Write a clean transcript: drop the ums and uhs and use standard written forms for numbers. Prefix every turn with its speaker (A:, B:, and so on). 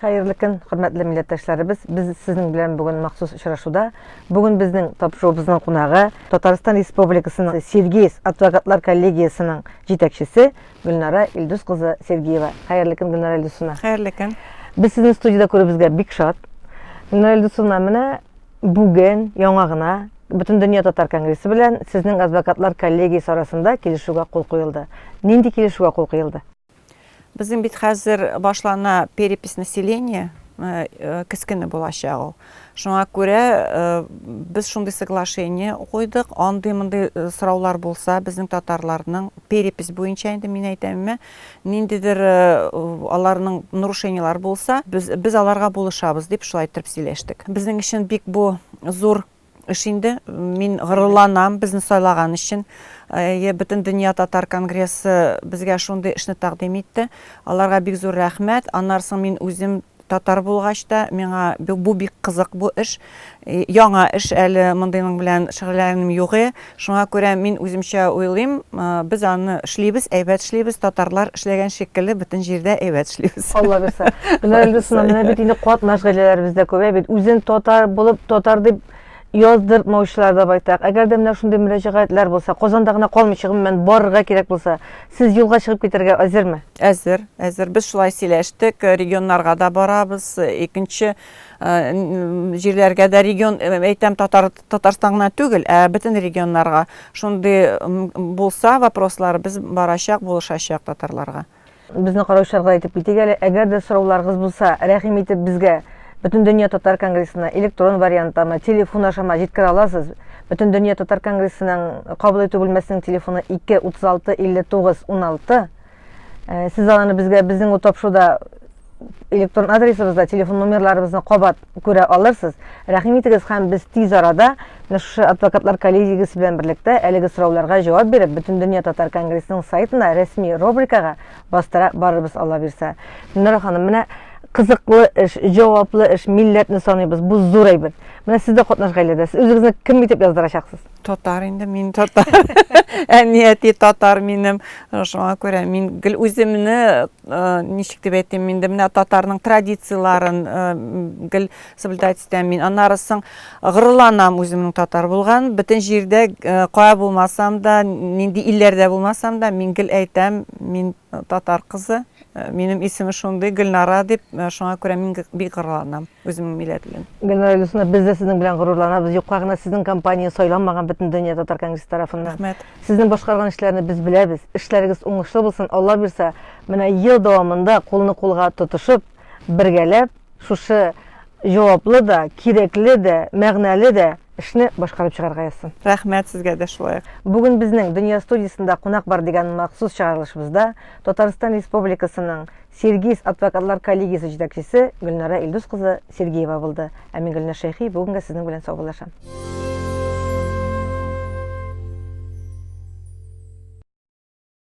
A: Хәерле көн, хөрмәтле милләттәшләребез. Без сезнең белән бүген махсус очрашуда. Бүген безнең тапшыруыбызның кунагы Татарстан Республикасының Сергеевс адвокатлар коллегиясенең җитәкчесе Гөлнара Илдус кызы Сергеева. Хәерле көн, Гөлнара Илдусовна.
B: Хәерле көн.
A: Без сезне студиядә күрүебезгә бик шат. Гөлнара Илдусовна, менә бүген яңа гына Бөтендөнья татар конгрессы белән сезнең адвокатлар коллегиясе арасында килешүгә кул куелды. Нинди килешүгә кул куелды?
B: Безнең бит хәзер башлана перепись населения, э, э, кескене булачак ул. Шуңа күрә э, без шундый соглашение куйдык. Андый-мондый сораулар булса, безнең татарларның перепись буенча инде мин әйтәм, ниндидер аларның нарушениелар булса, без, без аларга булышабыз дип шулай итеп сөйләштек. Безнең өчен бик бу зур эш инде. Мин горурланам безне сайлаган өчен. Әйе, Бөтендөнья татар конгрессы безгә шундый эшне тәкъдим итте. Аларга бик зур рәхмәт. Аннан соң мин үзем татар булгач та, миңа бу бик кызык бу эш. Яңа эш әле мондыйның белән шөгыльләнүем юк. Шуңа күрә мин үземчә уйлыйм, без аны эшлибез, әйбәт эшлибез, татарлар эшләгән шикелле бөтен җирдә әйбәт эшлибез.
A: Алла бирсә. Гөлнара Илдусовна, менә бит инде катнаш гаиләләребез дә күбәя бит. Үзен татар булып, татар дип яздыртмаучылар да байтак. Әгәр дә менә шундый мөрәҗәгатьләр булса, Казанда гына калмыйча, гомумән, барырга кирәк булса, сез юлга чыгып китәргә әзерме?
B: Әзер, әзер. Без шулай сөйләштек, регионнарга да барабыз, икенче җирләргә дә регион, әйтәм, татар Татарстан гына түгел, ә бөтен регионнарга шундый булса вопрослар, без барачак, булышачак татарларга.
A: Безне караучыларга әйтеп китик әле, әгәр дә сорауларыгыз булса, рәхим итеп безгә Бөтендөнья татар конгрессына электрон варианттамы, телефон ашамы җиткерә аласыз. Бөтендөнья татар конгрессының кабул итү бүлмәсенең телефоны 2 36 59 16. Сез аларны безгә безнең ул тапшыруда электрон адресыбызда, телефон номерларыбызны кабат күрә алырсыз. Рәхим итегез һәм без тиз арада менә шушы адвокатлар коллегиясе белән берлектә әлеге сорауларга җавап биреп, Бөтендөнья татар конгрессының сайтына рәсми рубрикага бастыра барырбыз, Алла бирсә. Гөлнара ханым, менә кызыклы эш, җаваплы эш, милләтне саныйбыз. Бу зур әйбер. Менә сез дә катнаш гаиләдә. Сез үзегезне кем итеп яздырачаксыз?
B: Татар инде мин татар. Әни әти татар минем. Шуңа күрә мин гел үземне э, ничек дип әйтим инде менә татарның традицияләрен э, гел соблюдать итәм мин. Аннары соң горурланам үземнең татар булган. Бөтен җирдә э, кая булмасам да, нинди илләрдә булмасам да, мин гел әйтәм, мин татар кызы. Минем исемем шундый Гөлнара дип, шуңа күрә мин бик горурланам. Үземнең милләт белән.
A: Гөлнара Илдусовна, без дә сезнең белән горурланабыз. Юкка гына сезнең компания сайланмаган Бөтендөнья татар конгрессы тарафыннан.
B: Рәхмәт.
A: Сезнең башкарган эшләрне без беләбез. Эшләрегез уңышлы булсын. Алла бирсә, менә ел дәвамында кулны кулга тотышып, бергәләп шушы җаваплы да, кирәкле дә, мәгънәле дә эшне башкарып чыгарга язсын.
B: Рәхмәт сезгә дә шулай ук.
A: Бүген безнең Дөнья студиясендә кунак бар дигән махсус чыгарылышыбызда Татарстан Республикасының Сергиевс адвокатлар коллегиясе җитәкчесе Гөлнара Илдус кызы Сергеева булды. Ә мин Гөлназ Шәйхи бүгенгә сезнең белән саубуллашам.